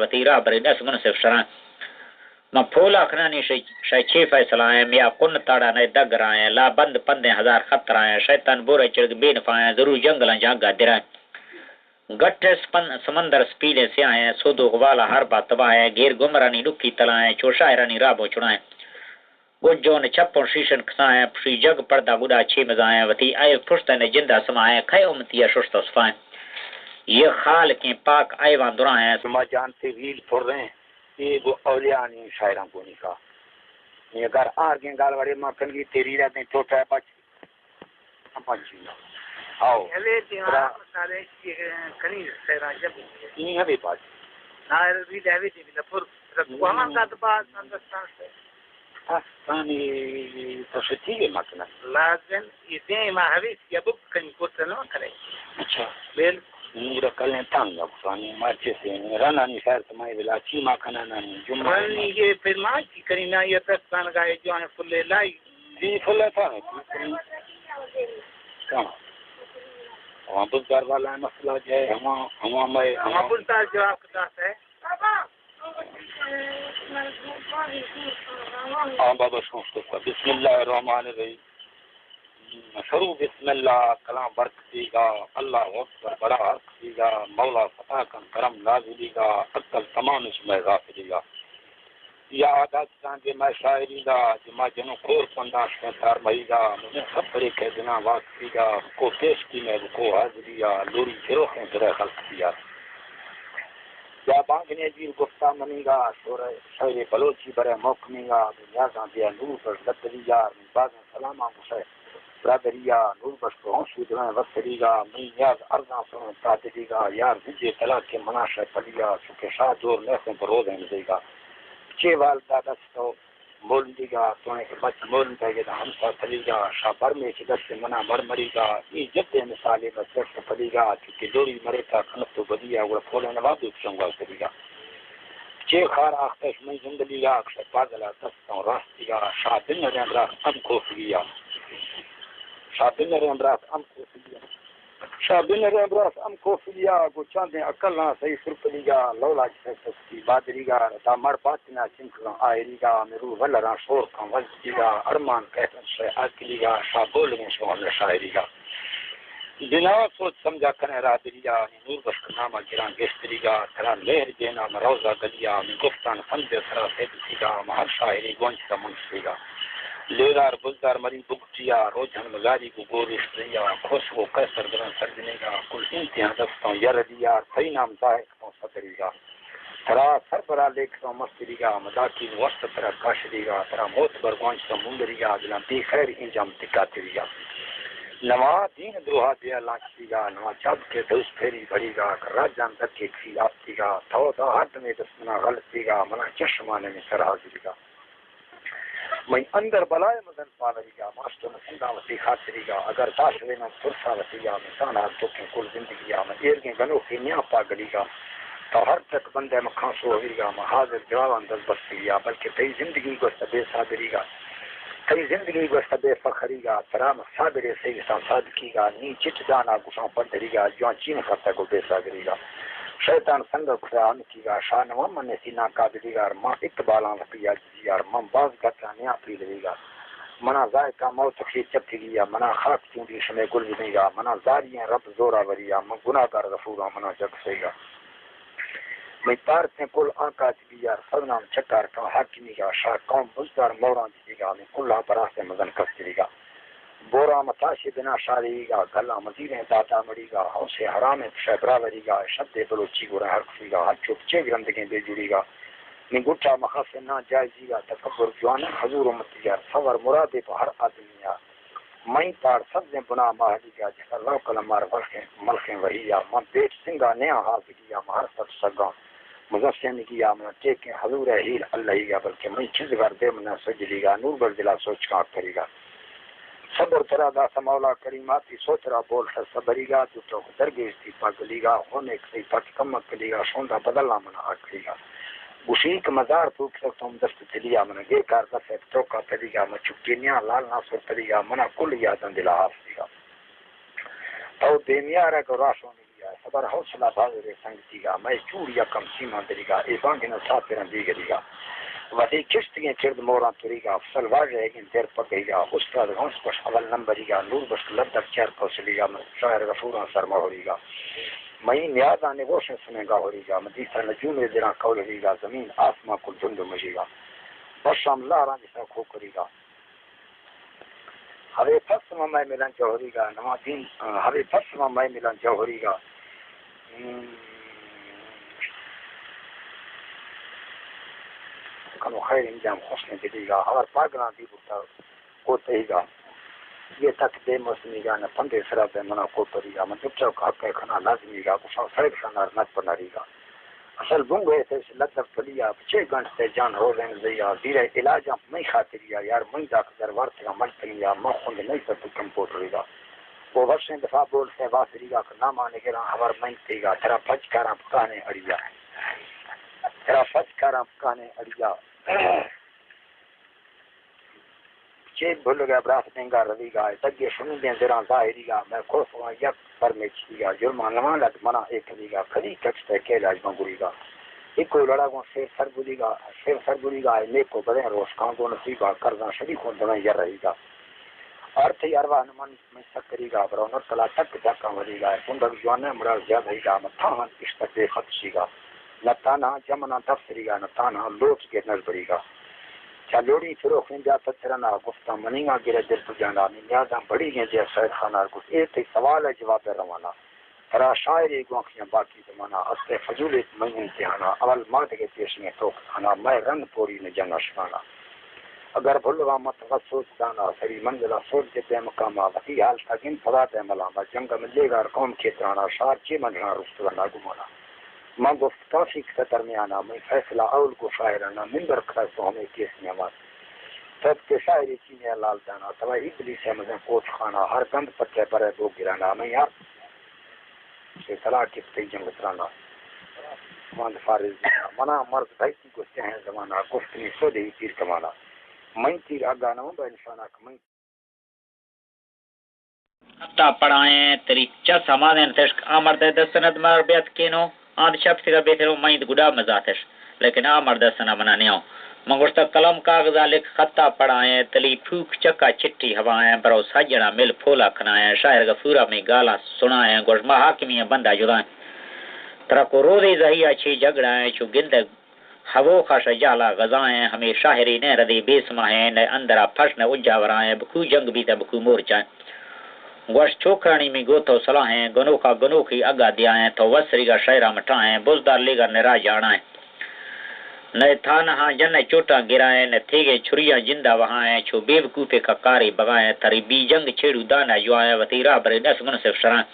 وتی راہ برے دست منصف شرائیں۔ من پولا کنانی شے، شے چے فیصلہ ایں، میا کن تاڑا نئے دگ رائیں، لا بند پندیں ہزار خطرائیں، شیطان بورے چڑگ بے نفائیں، ضرور جنگلاں جاگا درائیں۔ گٹ سپن-، سمندر سپیلیں سیاہیں، سود و غوالا ہر با تباہیں، گیر گمرانی ڈکی تلائیں، چو شاعرانی رابو چڑائیں۔ گجون چپوں شیشن کسائیں، پشی جگ پردہ گڈا چے مزائیں، وتی عیب پشتن جندا سمائیں، کھے امتیا ششت و صفائیں۔ یہ خالقیں پاک ایوان درائیں۔ ما جانتے ویل پھر رہے ہیں، یہ گو اولیانی شاعراں گونی کا۔ یہ اگر آرگیں گال وڑے ما کنگی تیری رہتے ہیں، ٹوٹا ہے بچ۔ پنچی۔ آؤ۔ ہمے دیوان ترا۔ مسالے کی کنی سیرا جب۔ نی ہمے باز۔ نائر بھی دہوی دی بلا پر۔ ہم۔ وہاں کا تو باز اندرستان سے۔ استانی تو شتی کے مکنا۔ لازم یہ دیں ما ہمے یا بک کنی کوت نہ کرے۔ اچھا۔ بل۔ نور کلیں تنگ افسانی مارچے سے رنانی خیر تمہاری بلا چی ما کنا نانی جمعہ۔ رنی یہ پھر ما چی کنی نا یہ دستان گائے جوان فلے لائی۔ جی، فل ہے تھا نا، جی، فل۔ کہاں؟ وہاں بزدار والا ہے مسئلہ جو ہے، ہما، ہما میں، ہما ہما بزدار جواب داتا ہے۔ ہاں، بابا شوق تو۔ بسم اللہ الرحمن الرحیم۔ شروع بسم اللہ، کلام برکتی گا، اللہ اکبر بڑا حق دیگا، مولا فتح کن کرم نازلی گا، عقل تمام اس میں غافلی گا۔ یا عادت سانگے مئے شاعری دا، جما جنو کور پنداش میں تار مہی دا، مجھے خبرے کہ دنا واقفی دا، کو پیش کی میں کو حاضری یا، لوری فروخیں درے خلق دیا۔ یا بانگنے دیر گفتا منی گا، شور، شعر بلوچی برے محکمی گا، نیازاں دیا نور پر لدلی یار، بازیں سلاماں گوشئے برادری ءَ، نور بخش تو ہم شودرائیں وسری گا، منی نیاز ارزاں سریں برادری گا، یار زندے تلا کہ منا شے پلی ءَ، چونکہ شاہ جور نیستیں پہ روزیں مزیگا۔ چے وال دادس تو مولدی گا، تو کہ بچ مولدے گا ہمسا تلی گا، شاہ برمے کہ دست منا مرمری گا، اے جد مثالے بس دست پلی گا، چونکہ لوری مرے تا کنت تو بدی ءَ، گڑا پھولے نواب دوت شنگا سری گا۔ چے خار آختش من زندگی گا، اکشے پاگل ءَ دست توں راستی گا، شاہ بنریں براس ام کوفگی ءَ۔ شاہ بنریں براس ام کوفگی ءَ۔ شاہ بنریں براس ام کوفگی ءَ، گوں چاندیں عقلاں سہی سرپلی گا، لولاج سہی سستی بادری گا، دا مڑ باتنا چنکلاں آئری گا، ہمے روح ولراں شور کن وزدی گا، ارمان کہتن شے آکلی گا، شاہ بولگیں شو ہمے شاعری گا۔ بنا سوچ سمجھا کنے راہ دریا، نی نور بخش نامہ گراں گیشتریگا، ترا مہر دینا مہ روزا گلیا، من گفتان فند سرا سیدسیگا، مہ ہر شاعری گونج سا منشیگا۔ لیدار بزدار مری بگٹیا، روجھن مزاری گو گورش دیا، خوش گو قیصر گران سرگنیگا، کل انتہا دستوں یر دیا، تئی نام ظاہر کتوں صدریگا۔ ترا سربرا لیکتوں مستریگا، مداکین وست ترا کاشریگا، ترا موت برگوانچتوں مندریگا، دلاں بے خیر انجام تکاتریگا۔ نوا دین دروہا دیا لانچ دیگا، نوا چابکے دوست پھیری بھریگا، کہ راجان دکے کھی آپتیگا، تو دا ہر دمے دست منا غلط دیگا، منا چشمانے میں سر حاضریگا۔ مئی اندر بلائے مزن پاوریگا، ماشتو نہ سنداں وتی خاطریگا، اگر داشویناں ترسا وتیگا، مثال حال توکیں کل زندگیا، من ایرگیں گنوکے نیاں پاگلیگا، تو ہر تک بندے مکھاں سوہویگا، من حاضر جواباں دزبستگیا، بلکہ تئی زندگی گوستہ بے صابریگا، تئی زندگی گوستہ بے فخریگا، ترا من صابرے سیوساں صادقیگا، نی چٹ دانا گشاں پدریگا، جوان چین خطہ گو بے صابریگا۔ شیطان سنگ کھرا ہمکیگا، شاہ نواں من نسی ناقابلیگا، ما اقبالاں وتی یار، من باز گٹا نیاں پیلویگا۔ منا ذائقہ موت خیر چپیگیا، منا خاک چونڈی شمے گل بنیگا، منا زاری ایں رب زوراوریا، من گناہگار غفوراں منا جگ سیگا۔ مئی پارتیں کل آنکا چبی یار، سرنام چکار کن حاکمیگا، شاہ قوم بزدار موراں جدیگا، من کلا براس مزن کستریگا۔ بوراں متاشے بنا شاریگا، گلاں مزیریں دادا مڑیگا، ہونسے حرامیں پشے براوریگا، شدے بلوچی گوریں ہر کسیگا، ہر چوک چے گرندگیں بے جڑیگا۔ نی گٹا مخص ناجائزیگا، تکبر جوان حضور امتی یار، صبر مرادے پہ ہر آدمی یار۔ مئی پاڑ سبزیں بنا ماہلیگا، جسا لو کلمار ملخیں، ملخیں وہی یار، من بیٹ سنگا نیاں حاضگیا، من ہر سٹ سگاں مزسینگیا، من ٹیکیں حضور ہیل اللہیگا، بلکہ مئی چیزگار دے منا سجلیگا، نور بر دلا سوچ کاں کریگا۔ صبر ترا داس مولا کریم آتی سوترا بول سر صبریگا، تو تو درگیشتی پاگلیگا، ہونے کسی پاک کم کلیگا، شوندا بدلا منا آکلیگا۔ گوشی کہ مزار تو کسو تم دست تلیا، من گے کار دس ایک توکا تلیگا، من چکینیاں لال ناصر تلیگا، منا کل یادن دلا حافظیگا۔ تو دیمیا را گورا شونگیا، صبر حوصلہ بہادر سنگتیگا، مئے چوڑ یکم سیماں دریگا، اے بانگن ساپرن دیگریگا۔ وثی کشتگیں کرد موراں تریگا، فصل واجہ اگن در پگہیگا، استاد غوث بخش اول نمبریگا، نور بخش لدر چہر کوسلیگا، شاعر غفوراں سرمہریگا۔ مئی نیاداں نگوشن سنیں گاہریگا، مدیسہ نجوم دراں کولریگا، زمین آسمان کل جند مجیگا۔ بشام لاراں جسا کھوکریگا۔ ہبے پس ما مئے ملن جوہریگا، نما دین، ہبے پس ما مئے ملن جوہریگا۔ ہم۔ کنو خیر انجام خوش نے دلیگا، ہور پاگلاں دی بوتا کوتہیگا۔ یہ تک بے موسمیگا، نہ پندے سرا بے منا کوپریگا، من چپ چپ حق کنا لازمیگا، گشاں سڑک شانار نت پنریگا۔ اصل بنگو ء تش لدر پلیا، بچے گنٹ تے جان روزین زیا، زیرہ علاجاں مئی خاطریا، یار مئی داک در وارتگا ملتنیا، ما خوند نئی پر تو کمپوٹریگا۔ وہ ورشیں دفعہ بول سے باسریگا، کہ ناما نگراں ہور مئی تیگا، ترا پج کاراں پکانے اڑیا۔ ترا پج کاراں پکانے اڑیا۔ چے بھلگا براس دینگا رویگا، دگے شنودیں زراں ظاہریگا، مئے کوفگاں یک پرمے چیگا، جرمان نواں لد منا اے کلیگا، کلی کچ تئے کیلاج ماں گریگا۔ اکو لڑا گوں شیر سر بریگا، شیر سر بریگا، اے نیکو بدیں روشکاں گوں نصیبا، کرزاں شریکوں دمیں یر رہیگا۔ ارتھی ارواح نمانی من سکریگا، برو نر کلا تک دھکاں وریگا، پنڈگ جوانیں مڑا زیادہیگا، من تھاہاں اشتر بے خدشیگا۔ نہ تانہا جمناں دفتریگا، نہ تانہا لوٹ گرنر بریگا۔ چہ لوڑی فروخیں جا پترنا، گفتاں منیگا گرے دل کجانا، نی نیاداں بڑیگیں دے سید خانا، گفت اے تئی سوال ء جواب ء روانا۔ ترا شاعری گوانکیاں باقی زمانا، است ء فضولیت مئی امتحانا، اول ما دگہ پیشیں توک کھانا، مئے رند پوری نہ جنا شکانا۔ اگر بھلواں مت وت سوچ دانا، سری منزلا سوچ دے بے مقاما، وتی حال تگن پدا دے ملاما، جنگ ملے گار قوم کھیترانا، شار چے منڈنا رستگا ناگمانا۔ من گفت کافی کتہ درمیانا، مئی فیصلہ اول گو شاعرانا، ممبر کتہ سو ہمے کیس نیاما۔ تب کہ شاعری چینے لال دانا، توا ابلیس ء مزن کوچ خانا، ہر گند پچے برے بو گرانا، مئی ہر سے طلاق کت تئی جنگ ترانا۔ مند فارز دینا، منا مرد بھائی کی گوشتے ہیں زمانہ، گفت نی سو دے پیر کمانا۔ مئی تیر اگا نہ بہ انسانا کہ مئی۔ حتی پڑھائیں تری چس ہمادیں تشک آ مردے دست ند مار بیت کینو، آند شپ سرا بیترو مئید گڈا مزاتش، لیکن آ مرد است نہ منا نیو۔ من گوشتہ قلم کاغذا لکھ خطا پڑھائیں، تلی پھوک چکا چٹی ہوائیں، برو سجڑا مل پھولا کھنائیں، شاعر غفورا میں گالاں سنائیں، گوش ما حاکمی بندہ جدائیں۔ ترا کو روزی زہیا چھی جھگڑائیں، چو گندگ ہووخا شہ جہلا غذائیں، ہمے شاعری نہ ردی بے سماہیں، نہ اندرا پھش نہ اجاورائیں، بکو جنگ بیتہ بکو مورچائیں۔ گوش چوکرانی می گوتو سلاہیں، گنوکا گنوکی اگا دیائیں، تو وسریگا شعرا مٹائیں، بزدار لیگا نرا جاڑائیں۔ نئے تھانہاں جنئے چوٹاں گرائیں، نہ تھیگے چھریاں جندا وہائیں، چو بے وقوفے کا کاری بغائیں، تری بی جنگ چھیڑو دانا جوائیں، وتی راہ برے نس منصف شرائیں۔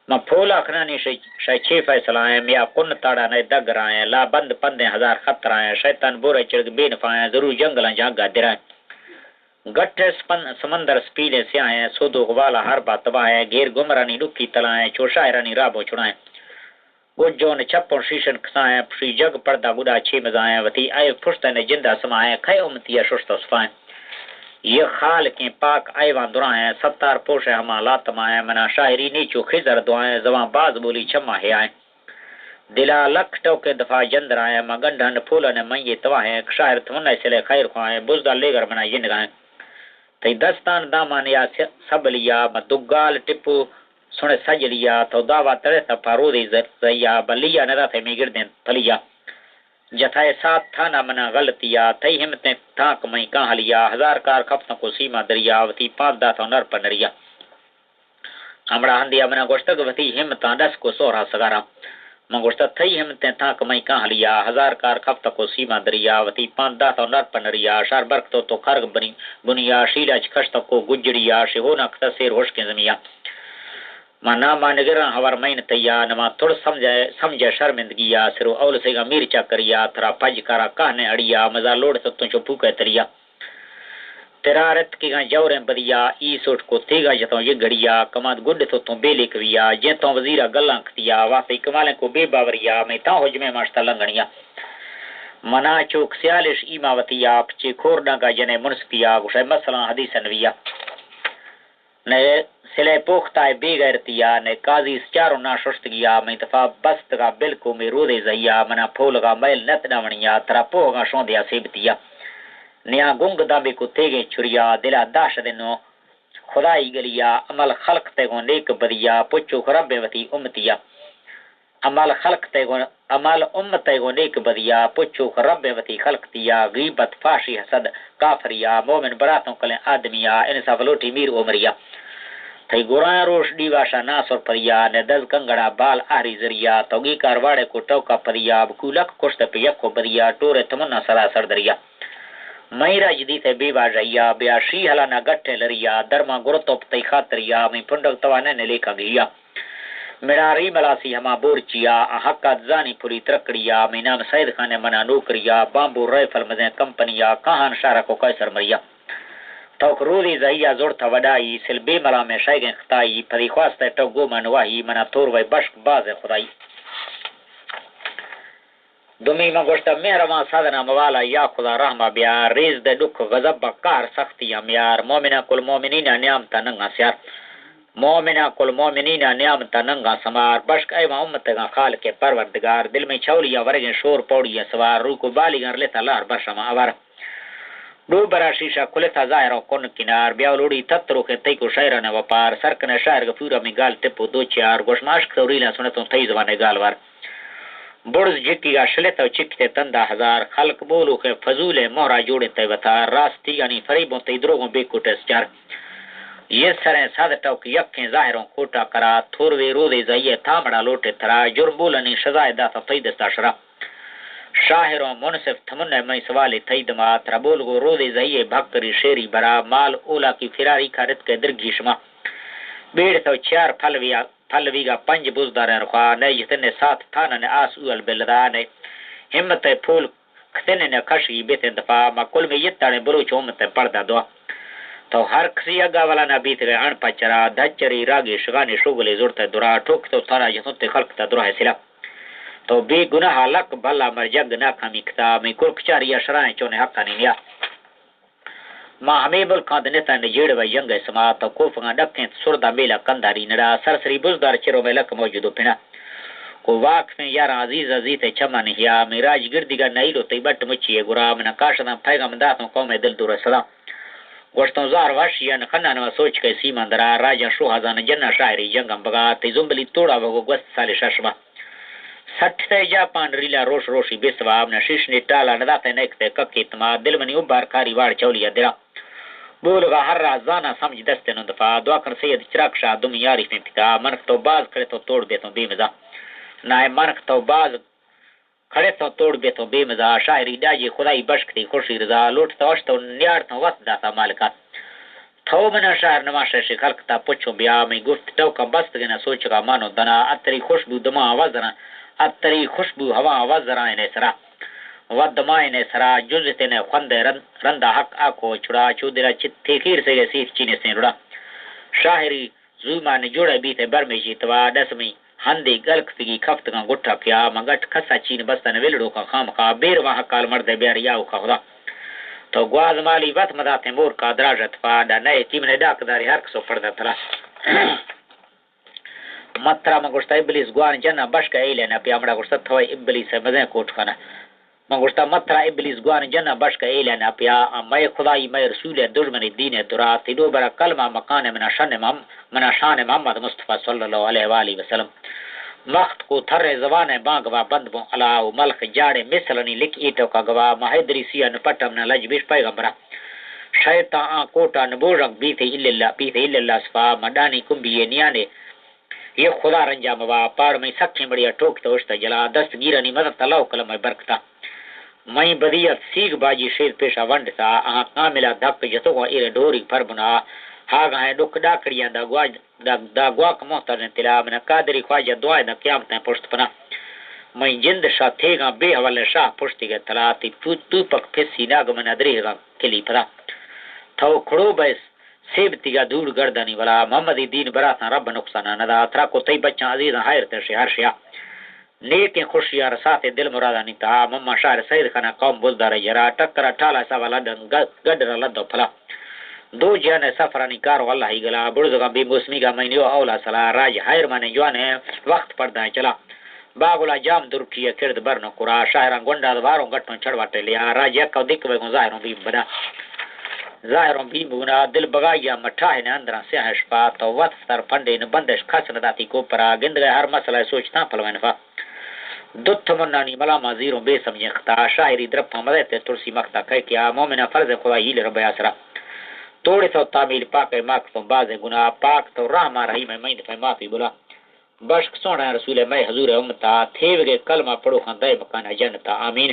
من پھول آخنانی شہ، شہ چے فیصلہ آئیں، میا کن تاڑا نئے دگ رائیں، لا بند پندیں ہزار خطرائیں، شیطان بورے چڑگ بے نفائیں، ضرور جنگلاں جاگا درائیں۔ گٹ سپن-، سمندر سپیلیں سیاہیں، سود و غوالا ہر با تباہیں، گیر گمرانی نکی تلائیں، چو شاعرانی رابو چڑائیں۔ گجون چپوں شیشن کسائیں، پشی جگ پردہ گڈا چے مزائیں، وتی عیب پشتن جندا سمائیں، کھے امتیا ششت و صفائیں۔ یہ خالقیں پاک ایوان درائیں، ستار پوش ہما لاتمائیں، منا شاعری نیچو خضر دعائیں، زبان باز بولی چما حیائیں۔ دلا لکھ ٹوکیں دفعہ جندرائیں، ما گنڈن پھولن من یہ تواہیں، شاعر تھونے سلے خیر خواہیں، بزدل لیگر منا جنگائیں۔ تئی دستان دامانیا س-، سبلیا، ما دگال ٹپو سنے سجلیا، تو داوا تڑے تپا رودی ز-، زیا، بلیا ندا تھے میگردیں پلیا۔ جتھائے سات تھانا منا غلطیا، تئی ہمتیں تانک مئی کاہلیا، ہزار کار کھپتاں کو سیما دریا، وتی پانت داتاں نر پہ نریا۔ ہمڑا ہندیا منا گوشتگ وتی ہمتاں ڈس کو سہرا سگارا۔ من گوشتہ تئی ہمتیں تانک مئی کاہلیا، ہزار کار کھپتاں کو سیما دریا، وتی پانت داتاں نر پہ نریا، شار برکتو تو کرگ بنی، بنیا، شیلاچ کھشتاں کو گجڑیا، شہونا کتہ سیر ہشکیں زمیا۔ ما ناما نگراں ہور مئین تیا، نما تھوڑ سمجھے، سمجھے شرمندگیا، سرو اول سیگا میر چاکریا، ترا پج کارا کہنے اڑیا، مزا لوڑ ستوں چو پھوکے تلیا۔ ترا رتکگاں جوریں بدیا، ای سوٹ کو تیگا جتوں یہ گھڑیا، کماد گڈ ستوں بے لیکھویا، جے توں وزیرا گلاں کتیا، واسطے کمالیں کو بے باوریا، میں تاں حجمے ماشتا لنگنیا۔ منا چوک سیالش ایما وتیا، پچے کھور ڈنگا جنے منسپیا، گوشے مثلاً حدیث نویا۔ نئے تلے پوختائے بے غیرتیا، نے قاضی سچارو نا ششتگیا، مئی تفا بستگا بالکومے رودے زہیا، منا پھولگا میل نت ڈاونیا، ترا پوہگا شوندیا سیبتیا۔ نیا گنگ دامبے کو تیگیں چریا، دلا داشت نو خدائی گلیا، عمل خلق تے گوں نیک بدیا، پچو رب وتی امتیا۔ عمل خلق تے گوں، عمل امت تے گوں نیک بدیا، پچو رب وتی خلق تیا، غیبت، فاشی، حسد، کافریا، مومن براتوں کلیں آدمیا، انصاف لوٹی میر عمریا۔ تئی گران روش ڈیواشا ناسر پدیا، نے دز کنگڑا بال آہری زریا، توگی کارواڑے کو ٹوکا پدیا، بکولک کشت پہ یکو بدیا، ٹورے تمنا سرا سردریا۔ مئی راج دیتے بے واجہیا، بیا شی ہلانا گٹے لریا، درما گرتو پہ تئی خاطریا، مئی پنڈگ توانے نے لیکا گیا۔ مڑاری ملاسی ہما بورچیا، آ حقات زانی پلی ترکڑیا، مئی نام سید خان منا نوکریا، بامبو رائفل مزیں کمپنیا، کاہان شہر کو قیصر مریا۔ توک رودی زہیا زڑتا وڈائی، سل بے ملامے شیگیں خطائی، پدی خواست ٹو گو من واہی، منا تور وے بشک باز خدائی۔ دومی من گوشتہ، مہربان سادنا موالا یا خدا رحمہ بیار، ریز دے ڈکھ غضب با قہر سختی ہمیار، مومنا کل مومنینا نیام تا ننگا سیار۔ مومنا کل مومنینا نیام تا ننگا سمار، بشک ایوان امتگاں خالق پروردگار، دل میں چھولیاں ورگیں شور پوڑیاں سوار، روک و بالیگاں رلتا لہر برشما اوار۔ ڈو برا شیشہ کلتا ظاہر و کن کنار، بیا لوڑی تترو کے تئی کو شیرن وپار، سر کنے شہر گپورا میں گال ٹپو دو چیار، گوش ماشک تو ریلا سنتوں تئی زبان گال وار۔ برز جھکیگا شلت و چکتے تندا ہزار، خلق بولوخے فضولے مہرا جوڑیں تئی وتار، راستی یعنی فریبوں تئی دروغوں بے کوٹے سچار۔ یہ سریں ساد ٹوک یکیں ظاہروں کوٹا کرا، تھوروے رودے زہیے تامڑا لوٹے ترا، جرم بولنی سزائے داتا تئی دستا شرا۔ شاہروں منصف تھمنے مئی سوالی تئی دما، ترا بولگو رودے زہیے بھکری شیری برا، مال اولا کی فراری کھارت کے درگی شما۔ بیڑ تو چیار پھلویا پھلویگا پنج بزداریں رخا، نئے جتنے سات تھانن آس اول بلدا، نئے ہمت پھول کتنے نہ کشی بیتیں دفا، ما کل میں یتاڑیں بلوچ امت پڑدا دعا۔ تو ہر کسی اگا والا نہ بیت گئے اڑ پچرا، دھچری راگی شگانی شوگلے زورتے درا، ٹوک تو تھارا جتنتے خلق تا درا ہے سلا۔ تو بے گناہ لک بھلا مر جنگ ناکامی کتا، میں کل کچاری اشرائیں چونے حقانی نیا۔ ما ہمے ملکاں دنتاں نجیڑ و جنگ ء سما، تو کوفگاں ڈکیں سردا میلا کنداری نڑا، سرسری بزدار چرو مئے لک موجود و پنا۔ کو واقفیں یاراں عزیز عزیت ء چماں نہیا، مئے راج گردیگا نئیل و تئی بٹ مچی ء گرا، منا کاشداں پیغام داتوں قوم ء دل دور ء صدا۔ گوشتوں زہر وحشیان خنان و سوچ کئے سیمان درا، راجاں شوہازان جناں شاعری جنگاں بگا، تئی زمبلی توڑا بگو گوست سال شش ماہ۔ سٹتے جاپان ریلا روش روشی بے ثواب، نہ شیشنی ٹالا نہ داتے نیکتے ککی تما، دل منی ابار کاری واڑ چولیا درا۔ بولگا ہر راز زانا سمجھ دست نندفا، دعا کن سید چراگ شاہ دمی عارفیں پتا، منخ تو باز کھڑے تو توڑ بے تو بے مزا۔ نہ منخ تو باز کھڑے تو توڑ بے تو بے مزا، شاعری ڈاجی خدائی بشک تئی خوشی رضا، لوٹ تو اشتو نیاڑ تو وقت داتا مالکا۔ تھو منا شہر نما شش خلق تا پچھو بیا، میں گفت ٹوکا بستگنا سوچگا مانو دنا، اتری خوشبو دما آواز رہا، اتری خوشبو ہوا آواز رہا انے سرا۔ و دما انے سرا جز تینے خوند رند، رندا حق آکو چڑا، چو دلا چت تھے خیر سے گئے سیف چینے سین رڑا۔ شاعری زوما نجوڑ بیت برمے جیتوا، دسمی ہندے گلک تگی کفتگاں گٹا پیا، مگٹ کسا چین بستن ویلڑوکا خامخا، بیر واہ کال مردے بیار یا اوکا خدا۔ تو گواز مالی وت مداتے مور کا دراج اتفا، دا نئے تیمنے ڈاک داری ہر کسو پڑدا تلا۔ مترا من گوشتا ابلیس گوان جنا بشک ایلے نہ پیا، مڑا گوشتا تھوئے ابلیس مزیں کوٹ خانہ۔ من گوشتا، مترا ابلیس گوان جنا بشک ایلے نہ پیا، مئے خدائی مئے رسول دژمنی دین درا، تیڈو برا کلمہ مکان منا شن مم، منا شان محمد مصطفی صلی اللہ علیہ وآلہ وسلم۔ مخت کو تھر زبان بانگ با بند بوں الا، و ملخ جاڑے مثلنی لک ایٹو کا گوا، ماہ ادریسیہ نپٹم نہ لج بیش پیغمبرا۔ شیطان آن کوٹا نبوژنگ بیتے الا اللہ، بیتے الا اللہ صفا، مڈانی کنبی نیانے۔ یہ خدا رنجا موا، پاڑ میں سکیں بڑیا ٹوک تو اشتا جلا، دست گیرانی مدد تلاو کلمہ برکتا۔ مئی بدیت سیگ باجی شیر پیشا ونڈتا، آہاں کاملا دھک جتگوں ایرے ڈھوری پر بنا، ہاگاں ڈک ڈاکڑیاں دا گواج، دا، دا گواک محتاجیں تلا، من قادری خواجہ دعائے دا قیامتیں پشت پنا۔ مئی جند شاہ تھیگاں بے حوالیں شاہ پشتی گئے تلا، تی تو، توپک پھسی ناگ من ادریگاں کلی پدا۔ تھو کھڑو بیس سیب تیگا دھوڑ گردانی ولا، محمدی دین براتاں رب نقصانا ندا، ترا کو تئی بچاں عزیزاں حیر تر شہر شیا۔ نیکیں خوشی ء رسات دل مرادانی تہا، مما شاعر سید خانہ قوم بزدار یرا، ٹکر ء ٹال ء ساوا لڈن گ-، گڈ را لد و پھلا۔ دو جہان ءِ سفرانی کار و اللہ ئی گلا، بڑزگاں بے موسمیگا مئے نیو اولا سلا، راج حیر مانے جوان ءِ وقت پرداں چلا۔ باغلا جام درٹی ءِ کرد برن و کرا، شاعراں گونڈا دواروں گٹوں چڑواٹے لیا، راج یک و دک بے گوں ظاہروں بیم بدا۔ ظاہروں بیم بونا، دل بگائی ءَ مٹاہ نے اندراں سیاہ شپا، تو وت ستر پنڈے نہ بندش کس نہ داتی کوپرا، گندگئے ہر مسئلہ ءِ سوچتاں پلوین فا۔ دو تمنانی ملاماں زیروں بے سمجھیں خطا، شاعری درپاں مدئے تے ترسی مختا کئے کیا، مومناں فرض خدا ہیل رب آسرا۔ توڑے تو تعمیل پاک ءِ ماک تو باز گناہ، پاک تو رحم ءَ رحیم ءِ مئند پہ معافی بلا۔ بشک سوہنا رسول ءِ مئے حضور ءِ امتا، تھیوگے کلمہ پڑوخاں دئے مکان ءَ جنتا۔ آمین۔